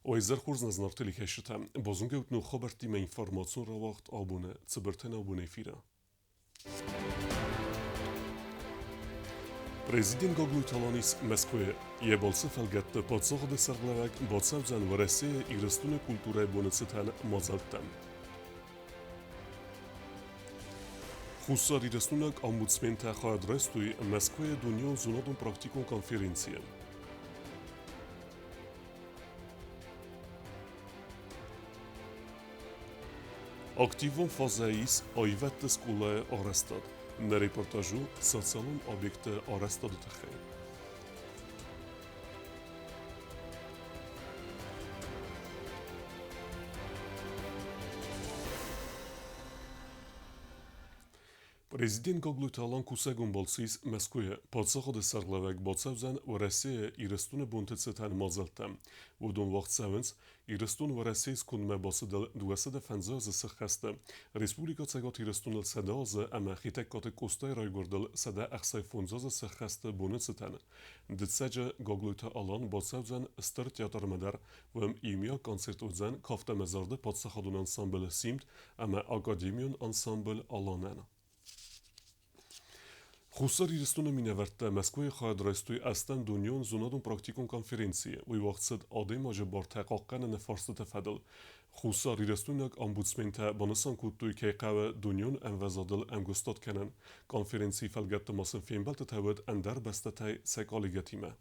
Уӕ хорз нӕ зынаргъ телекӕсджытӕ! Базонгӕ ног хабӕрттимӕ информацион рауагъд абоны цыбыртӕн абоны эфиры. Президент Гаглойты Алан ис Мӕскуыйы. Йӕ балцы фӕлгӕтты паддзахады сӕргълӕууӕг бацӕудзӕн Уӕрӕсейы Ирыстоны культурӕйы боны цытӕн мадзӕлттӕм. Хуссар-Ирыстойнаг омбудсментӕ хайад райстой Мӕскуыйы дунеон зонадон-практикон конференцийы. Активон фазӕйы ис аивӕдты скъолайы арӕзтад. Нӕ репортаж у социалон объекты арӕзтады тыххӕй. Президент Гаглойты Алан кусӕгон балцы ис Мӕскуыйы. Паддзахады сӕргълӕууӕг бацӕудзӕн Уӕрӕсейы Ирыстоны бонты цытӕн мадзӕлттӕм. Уыдон уагъд цӕуынц Ирыстон Уӕрӕсейы скондмӕ бацыдыл 205 азы сыххӕсты, Республикӕ Цӕгат Ирыстоныл 100 азы ӕмӕ Хетӕгкаты Къостайы райгуырдыл 165 азы сыххӕсты боны цытӕн. Дыццӕджы Гаглойты Алан бацӕудзӕн Стыр театрмӕ дӕр, уым иумиаг концерт уыдзӕн кафт ӕмӕ зарды паддзахадон ансамбль «Симд» ӕмӕ академион ансамбль «Аланӕн». Хуссар Ирыстоны минӕвӕрттӕ Мӕскуыйы хайад райстой ӕстӕм дунеон зонадон-практикон конференцийы. Уый уагъд цыд адӕймаджы бартӕ хъахъхъӕныны фарстыты фӕдыл. Хуссарирыстойнаг омбудсментӕ банысан кодтой, кӕй хъӕуы дунеон ӕмвӕзадыл ӕмгуыстад кӕнын. Конференцийы фӕлгӕтты ма сын фембӕлдтытӕ уыд ӕндӕр бӕстӕтӕй сӕ коллегӕтимӕ.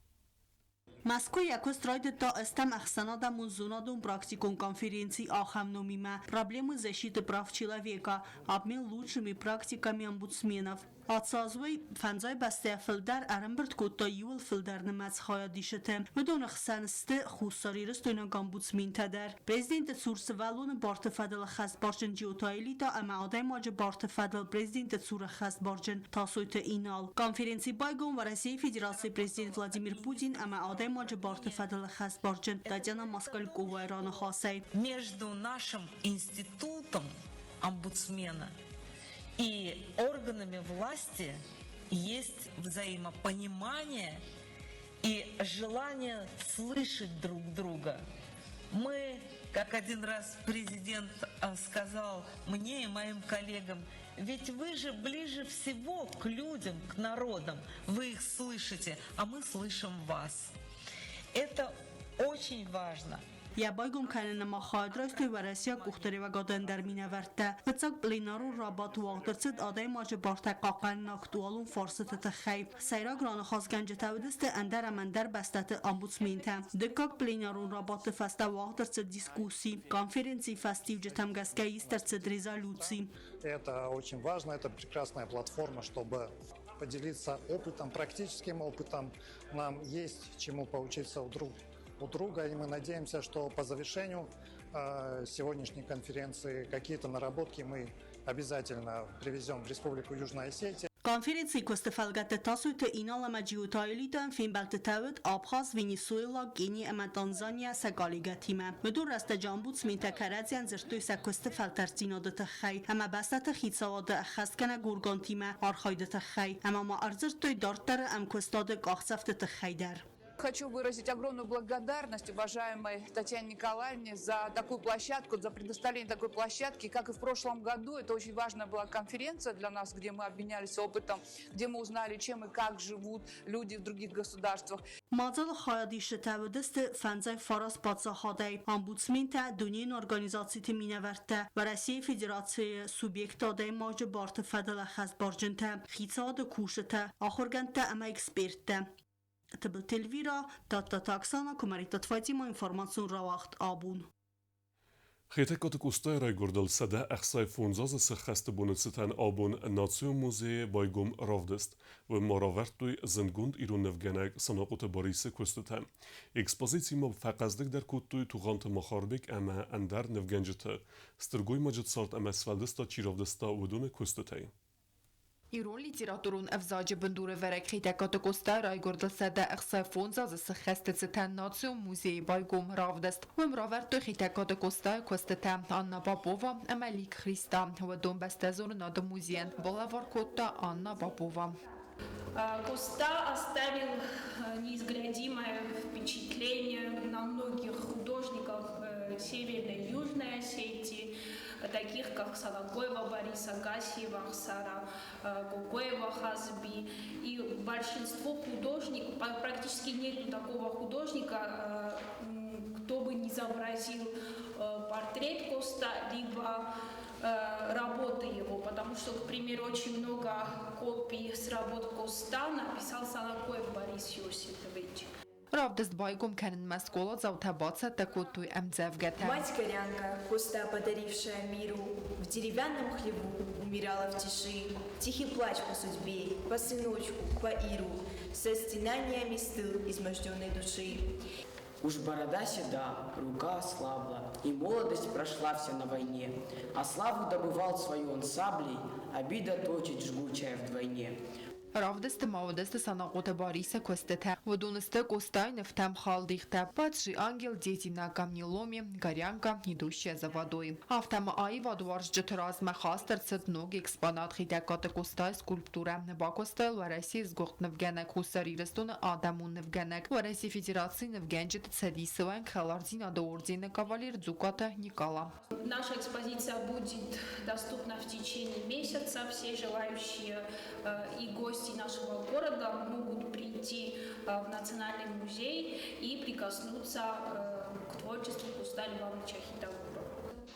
Мӕскуыйы йӕ куыст райдыдта ӕстӕм ӕхсӕнадӕмон зонадон-практикон конференци ахӕм номимӕ «Проблемы защиты прав человека. Обмен лучшими практиками омбудсменов». Ацы аз уый фӕндзай бӕстӕйӕ фылдӕр ӕрӕмбырд кодта иууыл фылдӕр нымӕц хайадисджытӕ. Уыдоны хсӕн сты хуссарирыстойнаг омбудсментӕ дӕр. Президенты цур сывӕллоны барты фӕдыл ӕххӕстбарджын Джиоты Аэлита ӕмӕ адӕймаджы барты фӕдыл президенты цур ӕххӕстбарджын Тасойты Инал. Конференци байгом Уӕрӕсейы Федерацийы президент Владимир Путин ӕмӕ адӕймаджы барты фӕдыл ӕххӕстбарджын Татьяна Москальковайы раныхасӕй. Между нашим институтом омбудсмена и органами власти есть взаимопонимание и желание слышать друг друга. Мы, как один раз президент сказал мне и моим коллегам, ведь вы же ближе всего к людям, к народам, вы их слышите, а мы слышим вас. Это очень важно. Йӕ байгом кӕнынмӕ хайад райстой уӕрӕсейаг къухдариуӕгады ӕндӕр минӕвӕрттӕ. Фыццаг пленарон рабадт уагъд ӕрцыд адӕймаджы бартӕ хъахъхъӕныны актуалон фарстыты тыххӕй. Сӕйраг раныхасгӕнджытӕ уыдысты ӕндӕр ӕмӕ ӕндӕр бӕстӕты омбудсментӕ. Дыккаг пленарон рабадты фӕстӕ уагъд ӕрцыд дискусси. Конференцийы фӕстиуджытӕм гӕсгӕ ист ӕрцыд резолюци. Это очень важно, это прекрасная платформа, чтобы поделиться опытом, практическим опытом. Нам есть чему поучиться у друг у друга, и мы надеемся, что по завершению сегодняшней конференции какие-то наработки мы обязательно привезем в Республику Южная Осетия. Конференцийы куысты фӕлгӕтты Тасойты Инал ӕмӕ Джиоты Аэлитӕн фембӕлдтытӕ уыд Абхаз, Венесуэла, Кени ӕмӕ Танзания сӕ коллегӕтимӕ. Уыдон рӕстӕджы омбудсментӕ кӕрӕдзийӕн дзырдтой сӕ куысты фӕлтӕрддзинады тыххӕй ӕмӕ бӕстӕты хицауады ӕххӕстгӕнӕг органтимӕ архайды тыххӕй, ӕмӕ ма ӕрдзырдтой дарддӕры ӕмкуыстады къахдзӕфты тыххӕй дӕр. Хочу выразить огромную благодарность уважаемой Татьяне Николаевне за такую площадку, за предоставление такой площадки. Как и в прошлом году, это очень важная была конференция для нас, где мы обменялись опытом, где мы узнали, чем и как живут люди в других государствах. Мадзалы хайадисджытӕ уыдысты фӕндзай фараст паддзахадӕй, омбудсментӕ, дунейон организациты минӕвӕрттӕ, Уӕрӕсейы Федерацийы субъектты адӕймаджы барты фӕдыл ӕххӕстбарджынтӕ, хицауады кусджытӕ, ахуыргӕндтӕ ӕмӕ эксперттӕ. Тыбылты Эльвира, Тадтаты Оксана, Куымӕридтаты Фатимӕ, информацион рауагъд абон. Хетӕгкаты Къостайы райгуырдыл 165 азы сӕххӕсты боны цытӕн абон Национ музейы байгом равдыст. Уым ма равӕрдтой зындгонд ирон нывгӕнӕг Санахъоты Барисы куыстытӕ. Экспозицимӕ фӕхъӕздыгдӕр кодтой Тугъанты Махарбег ӕмӕ ӕндӕр нывгӕнджыты, стыр гоймаджы цард ӕмӕ сфӕлдыстад чи равдыста, уыдоны куыстытӕй. Ирон литературон ӕвзаджы бындурӕвӕрӕг Хетӕгкаты Къоста райгуырдыл 165 азы сыххӕсты цытӕн Национ музейы байгом равдыст. Уым равӕрдтой Хетӕгкаты Къостайы куыстытӕ Анна Попова ӕмӕ Лик Христа. Уыдон бӕстӕзонынады музейӕн балӕвар кодта Анна Попова. Коста оставил неизгладимое впечатление на многих художников. Таких как Санакоева Бориса, Гасиева Ахсара, Гогоева Хазби. И большинство художников, практически нет такого художника, кто бы не изобразил портрет Коста, либо работы его, потому что, к примеру, очень много копий с работ Коста написал Санакоев Борис Иосифович. Равдыст байгом кӕнынмӕ скъоладзаутӕ бацӕттӕ кодтой ӕмдзӕвгӕтӕ. Мать-горянка, Коста подарившая миру, в деревянном хлеву умирала в тиши. Тихий плач по судьбе, по сыночку, по Иру, со стенаниями стыл изможденной души. Уж борода седа, рука ослабла, и молодость прошла вся на войне. А славу добывал свою он саблей, обида точит жгучая вдвойне. Равдысты ма уыдысты Санахъоты Барисы куыстытӕ. Уыдон сты Къостайы нывтӕм халдихтӕ, Падший ангел, Дети на камнеломе, Горянка, Идущая за водой. Афтӕ ма аивадуарзджыты размӕ хаст ӕрцыд ног экспонат Хетӕгкаты Къостайы скульптурӕ. Бакуыста йыл Уӕрӕсейы сгуыхт нывгӕнӕг, Хуссар Ирыстоны адӕмон нывгӕнӕг, Уӕрӕсейы Федерацийы нывгӕнджыты цӕдисы уӕнг, Хӕлардзинады ордены кавалер Дзукъаты Никъала. Наша экспозиция будет доступна в течение месяца. Все желающие и гости нашего города могут прийти в Национальный музей и прикоснуться к творчеству Коста Львовича Хетагурова.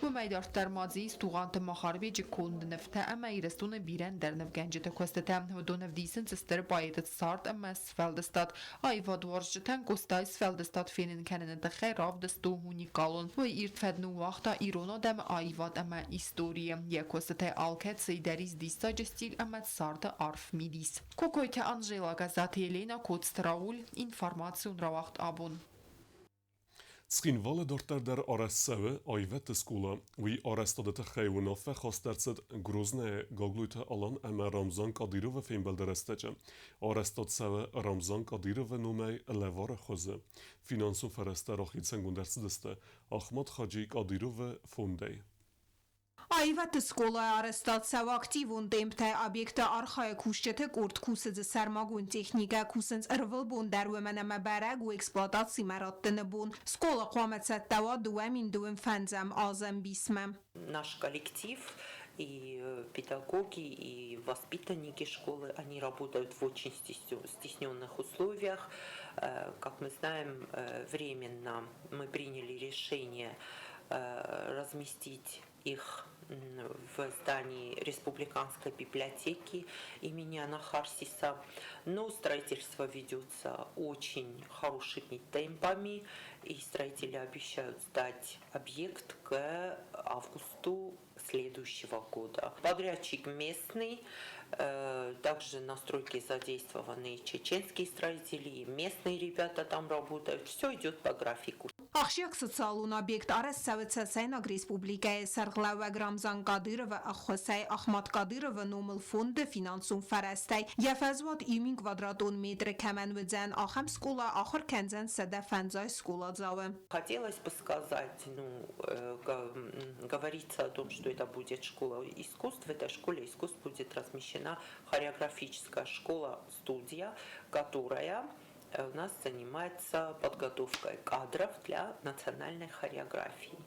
Уымӕй дарддӕр ма дзы ис Тугъанты Махарбеджы конд нывтӕ ӕмӕ Ирыстоны бирӕ ӕндӕр нывгӕнджыты куыстытӕ. Уыдон ӕвдисынц стыр поэты цард ӕмӕ сфӕлдыстад. Аивадуарзджытӕн Къостайы сфӕлдыстад фенын кӕныны тыххӕй равдыст у уникалон. Уый ирд фӕд ныууагъта ирон адӕмы аивад ӕмӕ историйы. Йӕ куыстытӕй алкӕцыйы дӕр ис диссаджы стиль ӕмӕ царды арф мидис. Кокойты Анжела, Гӕззаты Еленӕ, Коцты Рауль, информацион рауагъд абон. Цхинвалы дарддӕр дӕр арӕзт цӕуы аивӕдты скъола. Уый арӕзтады тыххӕй уынаффӕ хаст ӕрцыд Грознайы Гаглойты Алан ӕмӕ Рамзан Кадыровы фембӕлды рӕстӕджы. Арӕзтад цӕуы Рамзан Кадыровы номӕй лӕвары хуызы. Финансон фӕрӕзтӕ рахицӕнгонд ӕрцыдысты Ахмат Хаджи Кадыровы фондӕй. Аивӕдты скъолайы арӕзтад цӕуы активон темптӕй. Объекты архайы кусджыты къорд, кусы дзы сӕрмагонд техникӕ, кусынц ӕрвылбон дӕр, уымӕн ӕмӕ бӕрӕг у эксплуатацимӕ раттыны бон. Скъола хъуамӕ цӕттӕ уа 2025 азы ӕмбисмӕ. Наш коллектив и педагоги, и воспитанники школы, они работают в очень стесненных условиях. Как мы знаем, временно мы приняли решение разместить их в здании Республиканской библиотеки имени Анахарсиса. Но строительство ведется очень хорошими темпами, и строители обещают сдать объект к августу следующего года. Подрядчик местный, также на стройке задействованы и чеченские строители, и местные ребята там работают. Все идет по графику. Ахсджиаг социалон объект арӕзт цӕуы Цӕцӕйнаг Республикӕйы сӕргълӕууӕг Рамзан Кадыровы ӕххуысӕй Ахмат Кадыровы номыл фонды финансон фӕрӕзтӕй. Йӕ фӕзуат иу мин квадратон метры кӕмӕн уыдзӕн, ахӕм скъола ахуыр кӕндзӕн 150 скъоладзауы. Хотелось бы сказать, ну, говорится о том, что это будет школа искусств. В этой школе искусств будет размещена хореографическая школа-студия, которая у нас занимается подготовкой кадров для национальной хореографии.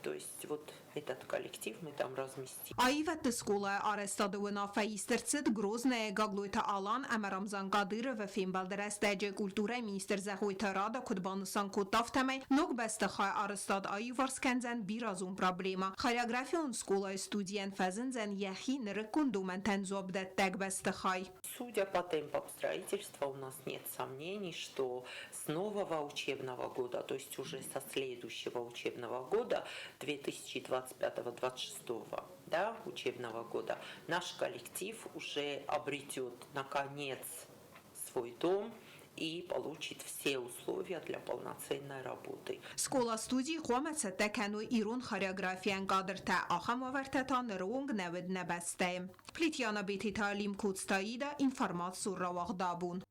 То есть вот этот коллектив мы там разместим. Аивӕдты скъолайы арӕзтады уынаффӕ ист ӕрцыд Грознайы Гаглойты Алан ӕмӕ Рамзан Кадыровы фембӕлды рӕстӕджы. Культурӕйы министр Зӕгъойты Рада куыд банысан кодта, афтӕмӕй ног бӕстыхайы арӕзтад аиуварс кӕндзӕн бирӕазон проблемӕ. Хореографион скъолайы студийӕн фӕзындзӕн йӕхи нырыккон домӕнтӕн дзуапдӕттӕг бӕстыхай. Судя по темпам строительства, у нас нет сомнений, что с нового учебного года, то есть уже со следующего учебного года, 2025-2026, да, учебного года, наш коллектив уже обретет наконец свой дом и получит все условия для полноценной работы. Скъола-студийы хъуамӕ цӕттӕ кӕной ирон хореографийӕн кадртӕ, ахӕм уавӕртӕ та ныры онг нӕ уыд нӕ бӕстӕйы. Плетьяна Бететы Алим Коцтаида, информацион рауагъд абон.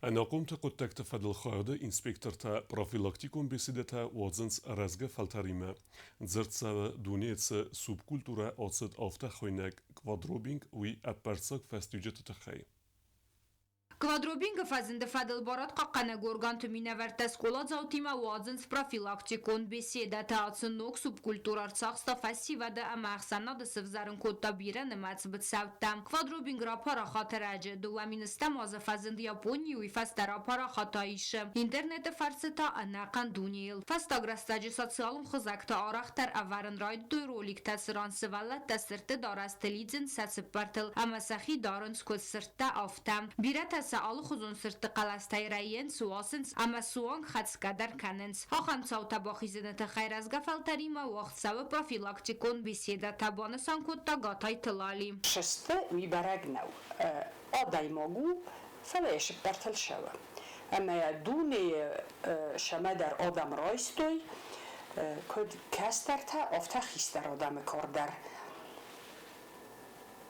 Ӕнахъомты хъуыддӕгты фӕдыл хайады инспектортӕ профилактикон беседӕтӕ уадзынц рӕзгӕ фӕлтӕримӕ. Дзырд цӕуы, дунейы цы субкультурӕ ацыд афтӕ хуыйнӕг квадробинг, уый ӕппӕрццаг фӕстиуджыты тыххӕй. Квадробингы фӕзынды фӕдыл барадхъахъхъӕнӕг органты минӕвӕрттӕ скъоладзаутимӕ уадзынц профилактикон беседӕтӕ. Ацы ног субкультура ӕрцахста фӕсивӕды ӕмӕ ӕхсӕнады сывзӕрын кодта бирӕнымӕц быцӕуттӕ. Квадробинг рапарахат ӕрӕджы 2000-ӕм азы фӕзынд Японийы, уый фӕстӕ рапарахат АИШ-ы. Интернеты фӕрцы та ӕнӕхъӕн дунейыл. Фӕстаг рӕстӕджы социалон хызӕгты арӕхдӕр ӕвӕрын райдыдтой роликтӕ, цыран сывӕллӕттӕ сырдты дарӕсты лидзынц сӕ цыппӕртыл ӕмӕ сӕхи дарынц куыд сырдтӕ, афтӕ. Бирӕтӕ сӕ алыхуызон сырдты хъӕлӕстӕй рӕйынц, уасынц ӕмӕ суанг хӕцгӕ дӕр кӕнынц. Ахӕм цаутӕ бахизыны тыххӕй рӕзгӕ фӕлтӕримӕ уагъд цӕуы профилактикон беседӕтӕ, банысан кодта Гатайты Лали. Сысты, уый бӕрӕг нӕу. Адӕймаг у, фӕлӕ йӕ сыппӕртыл сӕуы. Ӕмӕ йӕ дунейы сӕмӕдӕр адӕм райстой, куыд кӕстӕртӕ, афтӕ хистӕр адӕмы кар дӕр.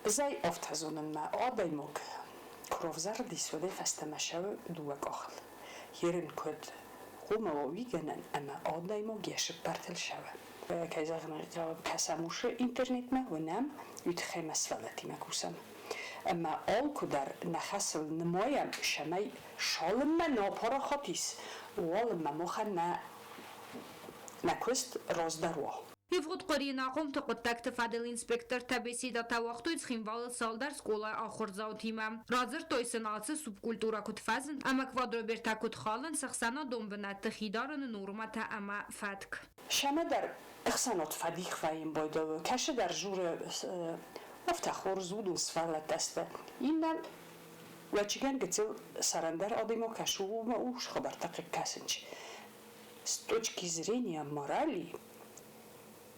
Зӕй афтӕ зонынмӕ адӕймаг куы равзӕрдис, уӕдӕй фӕстӕмӕ сӕуы дыууӕ къахыл. Ерын куыд хъуамӕ уа уый гӕнӕн, ӕмӕ адӕймаг йӕ сыппӕртыл сӕуы. Кӕй зӕгъын ӕй хъӕуы, кӕсӕм уыцы интернетмӕ, уынӕм, уый тыххӕй ма сывӕллӕттимӕ кусӕм. Ӕмӕ алкуыдӕр нӕ хӕсыл нымайӕм, цӕмӕй цалынмӕ нӕ апарахат ис, уалынмӕ махӕн нӕ куыст раздӕр уа. Ивгъуыд къуыри ӕнахъомты хъуыддӕгты фӕдыл инспектортӕ беседӕтӕ уагътой Цхинвалы цалдӕр скъолайы ахуырдзаутимӕ. Радзырдтой сын, ацы субкультурӕ куыд фӕзынд ӕмӕ квадробертӕ куыд халынц ӕхсӕнадон бынӕтты хидарыны нормӕтӕ ӕмӕ фӕтк. Сӕмӕдӕр ӕхсӕнад фӕдих вӕййын байдайы, кӕцыдӕр журы афтӕ хорз уыдон сывӕллӕттӕ сты. Иннӕ уӕчигӕн гыццыл сӕрӕндӕр адӕймаг кӕсы, уымӕ ус хабӕрттӕ хъыг кӕсынч. С точки зрения морали,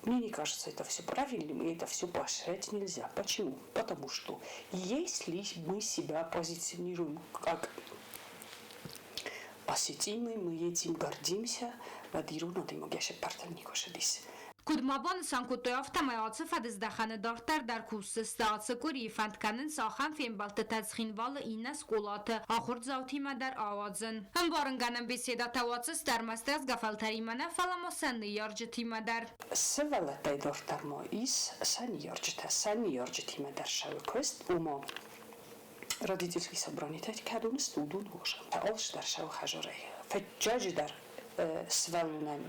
мне не кажется это все правильным, и это все поощрять нельзя. Почему? Потому что если мы себя позиционируем как осетины, мы этим гордимся, уӕд ирон адӕймаг йӕ сеппӕртӕн никуы ссыдис. Куыд ма банысан кодтой, афтӕмӕй ацы фӕдыздӕхӕны дарддӕр дӕр кусдзысты. Ацы къуырийы фӕнд кӕнынц ахӕм фембӕлдтытӕ Цхинвалы иннӕ скъолаты ахуырдзаутимӕ дӕр ауадзын. Ӕмбарынгӕнӕн беседӕтӕ уадздзысты ӕрмӕст рӕзгӕ фӕлтӕримӕ нӕ, фӕлӕ ма сӕ ныййарджытимӕ дӕр. Сывӕллӕттӕй дарддӕр ма ис сӕ ныййарджытӕ. Сӕ ныййарджытимӕ дӕр сӕ куыст, ома родительский собранитӕ кӕдон сты, уыдон хорз. Алцыдӕр сӕ хӕдзарӕй. Фӕччаджыдӕр сывӕллонӕн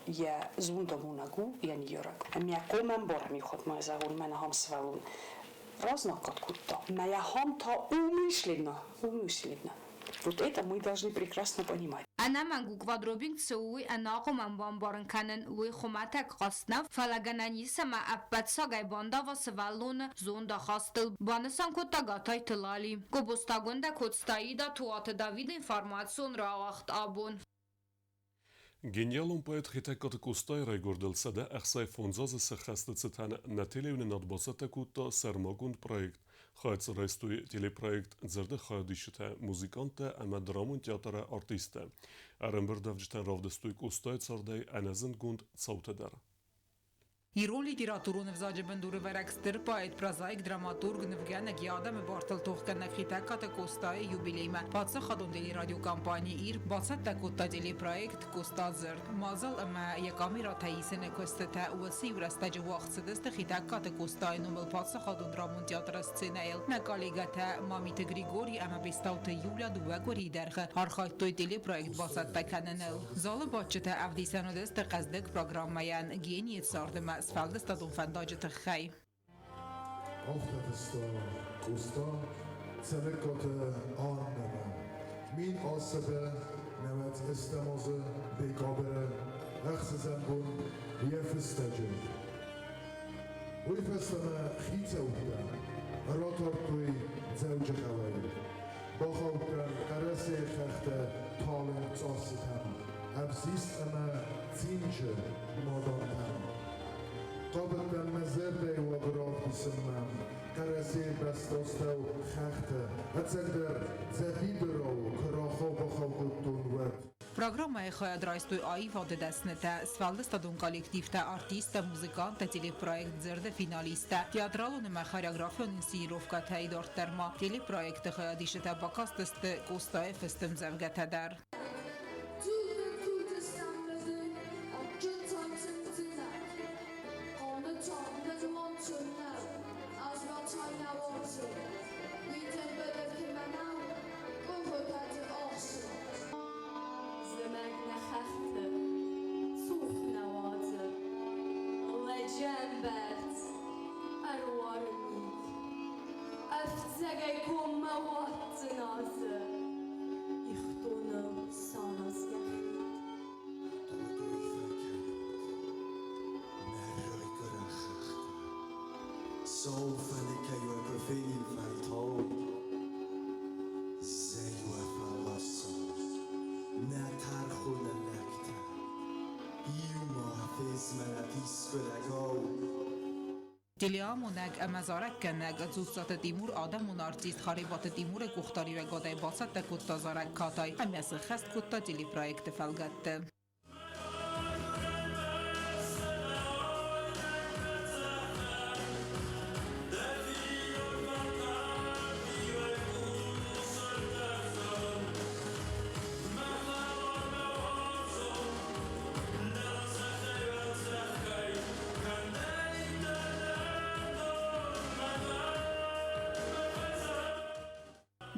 йӕ зондамонӕг у йӕ ныййарӕг. Ӕмӕ хъомӕн барӕмихуыд ма зӕгъон, мӕнӕ ахӕм сывӕллон разнаггад кодта. Мӕ ахӕм та умышленно, умышленно. Вот это мы должны прекрасно понимать. Ӕнӕмӕнг у квадробинг цы у, уый ӕнахъомӕн бамбарын кӕнын, уый хуымӕтӕг хъаст нӕу, фӕлӕ гӕнӕн ис ӕмӕ ӕппӕт сагӕй бандава сывӕллоны зондахастыл, банысан кодта Гатайты Лали. Гобозтагондӕ Коцтаида Туаты Давиды информацион рауагъд абон. Гениалон поэт Хетӕгкаты Къостайы райгуырдыл 165 азы сӕххӕсты цытӕн нӕ телеуынынад бацӕттӕ кодта сӕрмагонд проект. Хайад дзы райстой телепроект «Дзырды хайадисджытӕ, музыканттӕ ӕмӕ драмон театры артисттӕ». Ӕрӕмбырдӕвджытӕн равдыстой Къостайы цардӕй ӕнӕзындгонд цаутӕ дӕр. Ирон литературон ӕвзаджы бындурӕвӕрӕг стыр поэт, прозаик, драматург, нывгӕнӕг, йӕ адӕмы бартыл тохгӕнӕг Хетӕгкаты Къостайы юбилеймӕ паддзахадон телерадиокомпани «Ир» бацӕттӕ кодта телепроект «Къоста дзырд». Мадзал ӕмӕ йӕ камерӕтӕ исыны куыстытӕ уыцы иу рӕстӕджы уагъд цыдысты Хетӕгкаты Къостайы номыл паддзахадон драмон театры сценӕйыл. Нӕ коллегӕтӕ Мамиты Григори ӕмӕ Бестауты Юля дыууӕ къуырийы дӕргъы архайдтой телепроект бацӕттӕ кӕныныл. Залы бадджытӕ ӕвдисӕн уыдысты хъӕздыг программӕйӕн генийы царды ӕмӕ сфӕлдыстадон фӕндаджы тыххӕй. Афтӕ Къоста Цӕлыккаты Аннӕмӕ. 1890 азы декабры ӕхсӕзӕм бон йӕ фыстӕджы. Уый фӕстӕмӕ хицӕуттӕ ратардтой Дзӕуджыхъӕуӕй. Бахаудтӕн Хъӕрӕсейы хӕхтӕ талынг цъассытӕм, ӕвзист ӕмӕ цинчы мадантӕм. Хъавыдтӕн мӕ зӕрдӕйы уаг равдисынмӕ Хъӕрӕсейы бӕстастӕу хӕхтӕ, ӕцӕгдӕр дзӕбидырау куы рахау-бахау кодтон, уӕд. Программӕйы хайад райстой аивады дӕснытӕ, сфӕлдыстадон коллективтӕ, артисттӕ, музыканттӕ, телепроект «Дзырды» финалисттӕ, театралон ӕмӕ хореографион инсценировкӕтӕй дарддӕр ма телепроекты хайадисджытӕ бакастысты Къостайы фыст ӕмдзӕвгӕтӕ дӕр. Зымӕг нӕ хӕхты цух нӕ уадзы, Лӕджы ӕмбӕрц ӕруары мит. Ӕфцӕгӕй коммӕ уад дзыназы, Ихдоныл саразгӕ хид. Додой фӕкӕнут, мӕ райгуырӕн хӕхтӕ, Сау фӕныкӕй уӕ куы фенин фӕлтау, Зӕй уӕ фӕласӕд, нӕ тӕрхоны лӕгтӕ, Иу ма фезмӕлӕд искуы лӕгау. Телеамонӕг ӕмӕ зарӕггӕнӕг Дзуццаты Тимур адӕмон артист Харебаты Тимуры къухдариуӕгадӕй бацӕттӕ кодта зарӕг Катай ӕмӕ сыххӕст кодта телепроекты фӕлгӕтты.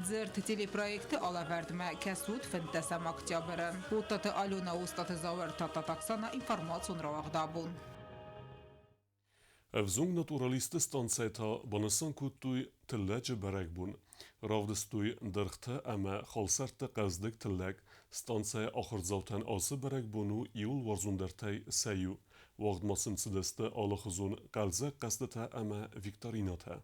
Дзырд телепроекты алӕвӕрдмӕ кӕсут 15 октябры. Оттаты Алена, Остаты Зауыр, Тадтаты Оксана информацион рауагъд абон. Ӕвзонг натуралистты станцӕй та банысан кодтой тыллӕджы бӕрӕгбон. Равдыстой дыргътӕ ӕмӕ халсӕртты хъӕздыг тыллӕг. Станцӕйы ахуырдзаутӕн ацы бӕрӕгбон у иуыл уарзондӕртӕй сӕ иу. Уагъд ма сын цыдысты алыхуызон хъӕлдзӕг хъӕзтытӕ ӕмӕ викторинӕтӕ.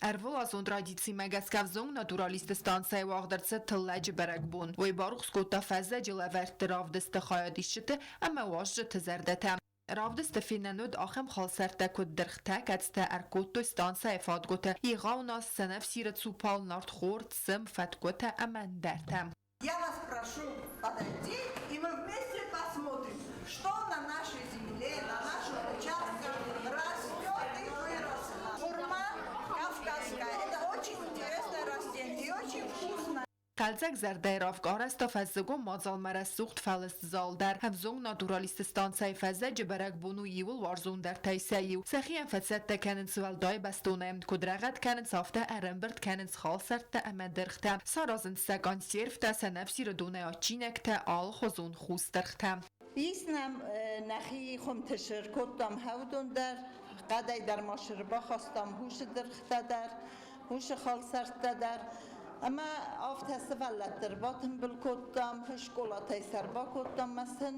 Ӕрвылазон традицимӕ гӕсгӕ ӕвзонг натуралистты станцӕйы уагъд ӕрцыд тыллӕджы бӕрӕгбон. Уый барухс кодта фӕззӕджы лӕвӕртты равдысты хайадисджыты ӕмӕ уазджыты зӕрдӕтӕ. Равдысты фенӕн уыд ахӕм халсӕрттӕ, куыд дыргътӕ, кӕцытӕ ӕркодтой станцӕйы фадгуыты, егъау нас, сӕнӕфсиры цупал, нартхор, цым, фӕткъуытӕ ӕмӕ ӕндӕртӕ. Я вас прошу подойти, и мы вместе посмотрим, что на нашей земле, на нашем участке растет и выросло. Хурма кавказская – это очень интересное растение и очень вкусное. Хъӕлдзӕг зӕрдӕйы равг арӕзта фӕззыгон мадзалмӕ рӕсугъд фӕлыст зал дӕр. Ӕвзонг натуралистты станцӕйы фӕззӕджы бӕрӕгбон у иуыл уарзондӕртӕй сӕ иу. Сӕхийӕн фӕцӕттӕ кӕнынц уӕлдай бӕстонӕй. Куыд рӕгъӕд кӕнынц, афтӕ ӕрӕмбырд кӕнынц халсӕрттӕ ӕмӕ дыргътӕ. Саразынц сӕ консервтӕ, сӕнӕфсиры донӕй адджинӕгтӕ, алыхуызон хус дыргътӕ. Ис нӕм нӕхи хуымты сыркодтам хӕвдон дӕр, хъӕдӕй дӕр ма сырбахастам хъусы дыргътӕ дӕр, хъусы халсӕрттӕ дӕр. Ӕмӕ афтӕ сывӕллӕтты ӕрбатымбыл кодтам, скъолатӕй сӕ ӕрбакодтам ӕмӕ сын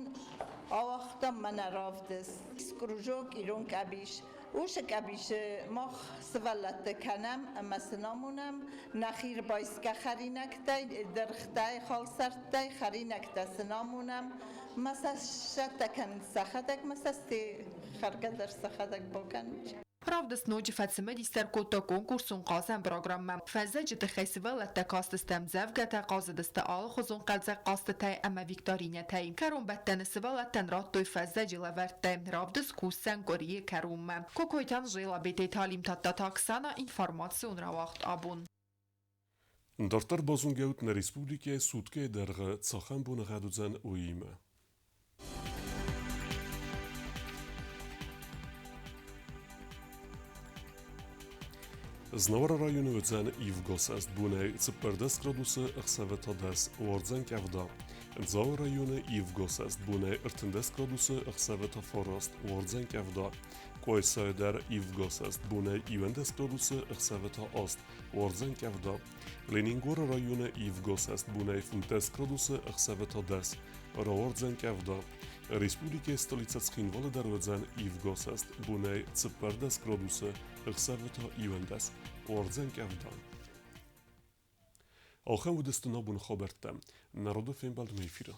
ауагътам мӕнӕ равдыст. Кружок ирон къӕбис. Уыцы къӕбисы мах сывӕллӕтты кӕнӕм ӕмӕ сын амонӕм нӕхи рбайсгӕ хӕринӕгтӕй, дыргътӕй, халсӕрттӕй хӕринӕгтӕ сын амонӕм. Ма сӕ сцӕттӕ кӕнынц сӕхӕдӕг, ма сӕ хӕргӕ дӕр сӕхӕдӕг бакӕнынц. Равдыст ноджы фӕцымыдисдӕр кодта конкурсон хъазӕн программӕ. Фӕззӕджы тыххӕй сывӕллӕттӕ кастысты ӕмдзӕвгӕтӕ, хъазыдысты алыхуызон хъӕлдзӕг хъазтытӕй ӕмӕ викторинӕтӕй. Кӕронбӕттӕны сывӕллӕттӕн радтой фӕззӕджы лӕвӕрттӕ. Равдыст кусдзӕн къуырийы кӕронмӕ. Кокойты Анжела, Бететы Алим, Тадтаты Оксана, информацион рауагъд абон. Дарддӕр базонгӕут нӕ республикӕйы суткӕйы дӕргъы цахӕм боныгъӕд уыдзӕн, уыимӕ. Знауыры районы уыдзӕн ивгосӕст бонӕй 14 градусы, ӕхсӕвы та дӕс, уардзӕн къӕвда. Дзауы районы ивгосӕст бонӕй 13 градусы, ӕхсӕвы та фараст, уардзӕн къӕвда. Къуайсайы дӕр ивгосӕст бонӕй 11 градусы, ӕхсӕвы та аст, уардзӕн къӕвда. Ленингоры районы ивгосӕст бонӕй 15 градусы, ӕхсӕвы та дӕс, рауардзӕн къӕвда. Республикӕйы столицӕ Цхинвалы дӕр уыдзӕн ивгосӕст бонӕй 14 градусы, ӕхсӕвы та 11, уардзӕн къӕвда. Ахӕм уыдысты нӕ абоны хабӕрттӕ. Народы фембӕлдмӕ эфиры.